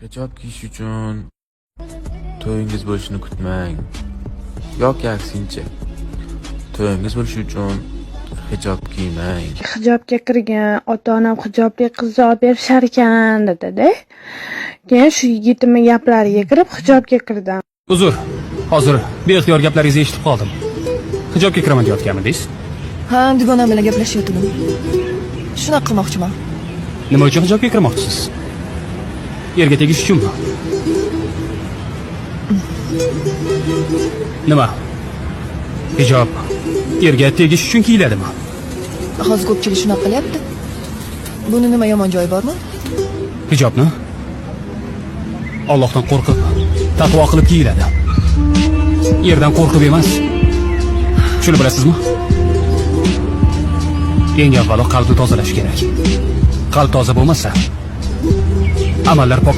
Hijob kiyish uchun to'yingiz bo'lishini kutmang. Yoki aksincha, to'yingiz bo'lishi uchun hijob kiymang. Hijobga kirgan, ota-onam hijobli qizni olib berishar ekan, dedi-da. Keyin shu yigitimni gaplariga kirib hijobga kirdim. Uzr, hozir beixtiyor gaplaringizni eshitib qoldim. Hijobga kiraman deyotganmidingiz? Ha, dugonam bilan gaplashayotgandim. Shunaqa qilmoqchiman. Nima uchun hijobga kirmoqchisiz? Erga tegish uchunmi? Nima? Hijob erga tegish uchun kiyiladimi? Hozir ko'pchilik shunaqa qilyapti. Buni nima yomon joyi bormi? Hijobni Allohdan qo'rqib, taqvo qilib kiyiladi. Erdan qo'rqib emas. Shuni bilasizmi? Eng avvalo qalbni tozalash kerak. Qalb toza bo'lmasa, amallar pok